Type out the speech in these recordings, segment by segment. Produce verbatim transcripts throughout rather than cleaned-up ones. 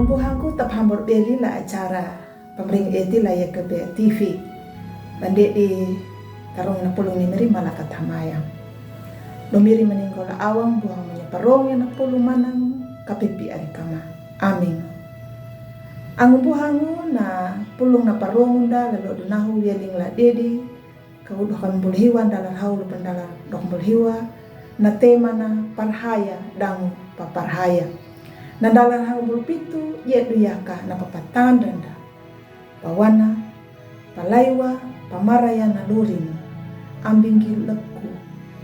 Buhangku ta pahambor beli la acara pamring eti la Y K B T V. Bande di tarung na pulung ni meri malaka thamaya. Lumiri meningko la awang buhang menya parong na pulung manang kapipi ari kama. Amin. Angu buhangu na pulung na parong unda lalo dunahu wieling la dedi. Kau dokan bulhiwa dalar hau lupan dalar dokan bulhiwa. Na tema na parhaya dangu pa parhaya. Na dalar hau bulpitu ye duyaka na papatandanda. Pawana, palaiwa, pamaraya na lurin. Ambinggi lekku,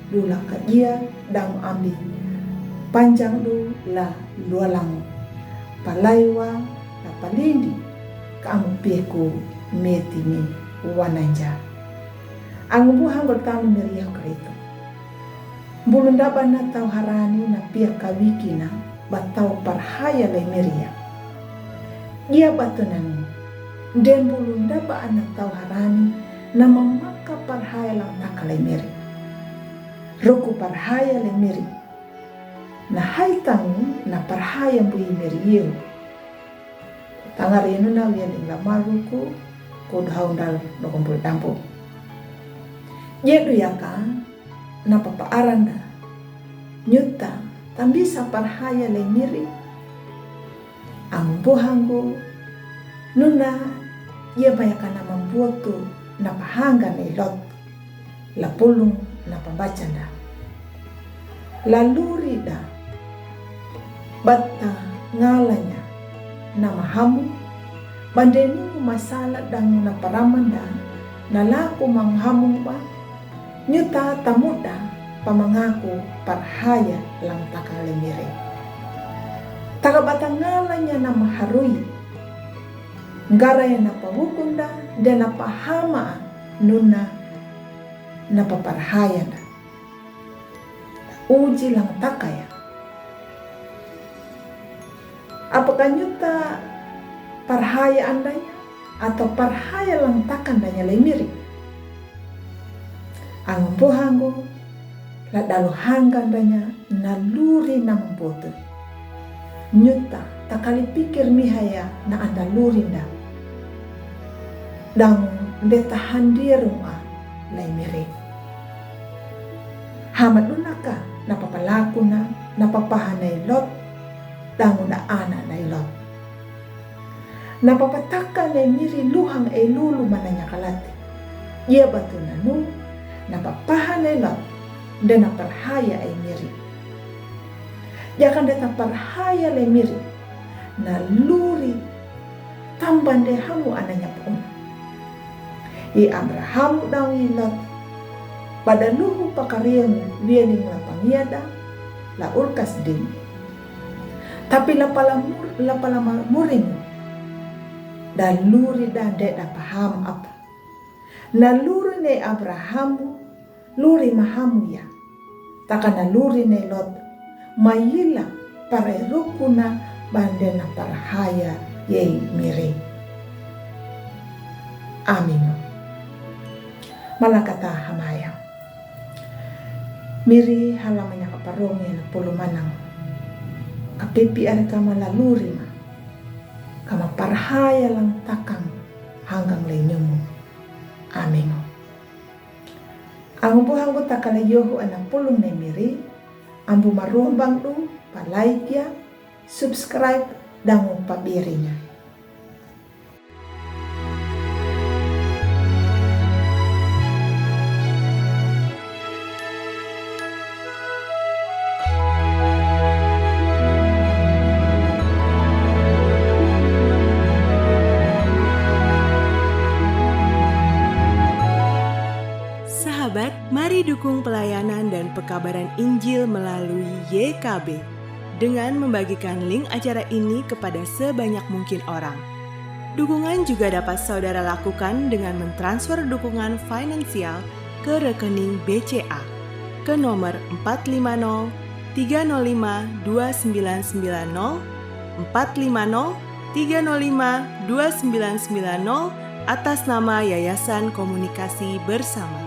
dula kadia dangu ambing. Panjang du la lualang. Palaiwa, la palindi, ka amu peku meti ni wananja. Angu buhang bertanu meriah kerito. Bulu ndaba na tau harani na pia kawikina ba tau parhaya lai meria. Dia batu nanu, den bulu ndaba ana tau harani na mamaka parhaya lang taka lai meri. Ruku parhaya lai meri. Na hai tangu na parhaya mbui meri yeu. Tangar inu na wianing la maruku ko dhau ndal dokumpul dampu. Ye duyaka na papa aranda. Nyuta tambisa parhaya lai miri. Angu buhanggu nuna ye mayaka na mambuotu na pahanga na ilot. La pulung na pabacanda. La lurida. Batta ngalanya na mahamu. Bandenu masala dangu na paramanda. Na laku manghamu ba. Nyuta tamuda pamangaku parhaya lang taka lai miri. Taka batta ngalanya na maharui. Ngaraya na pahukunda dan na pahama nuna na paparhaya na. Uji lang takaya. Apakah nyuta parhaya andanya atau parhaya lang taka andanya lai miri? Angu buhanggu la dalu hangga andanya na luri na mambuotu. Nyuta takali pikir mihaya na anda lurinda. Dangu nde tahandirunga lai miri. Hama dunaka na papalakuna na papahana ilot. Dangu na ana na ilot. Na papataka na miri luhang e lulu mananya kalati. Ia batu nanu na papaha na ilot. Dan na parhaya e miri. Ia kan data parhaya le miri. Na luri tamban de hamu ananya pun. I Abraham dang ilot. Pada luhu pakariang wiening la pangiada la urkas ding. Tapi la pala mur-, la pala ma-, muring. Da luri da de da paham apa. Na luri ne Abrahamu, luri mahamu ya. Taka na luri ne Lot, mayila para rukuna bande na parhaya yei miri. Amin. Malakata hamaya. Miri halamanya kaparong ya na pulu manang. Kapipi ari kama la luri ma. Kama parhaya lang takang hanggang le nyumu. Amin. Angu buhanggu takala yohu ana pulung ne miri. Ambu marumbang du pa like ya, subscribe dangu pa birinya. Sahabat, mari dukung pelayanan dan pekabaran Injil melalui Y K B dengan membagikan link acara ini kepada sebanyak mungkin orang. Dukungan juga dapat saudara lakukan dengan mentransfer dukungan finansial ke rekening B C A ke nomor empat lima nol tiga nol lima dua sembilan sembilan nol, empat lima nol tiga nol lima dua sembilan sembilan nol, atas nama Yayasan Komunikasi Bersama.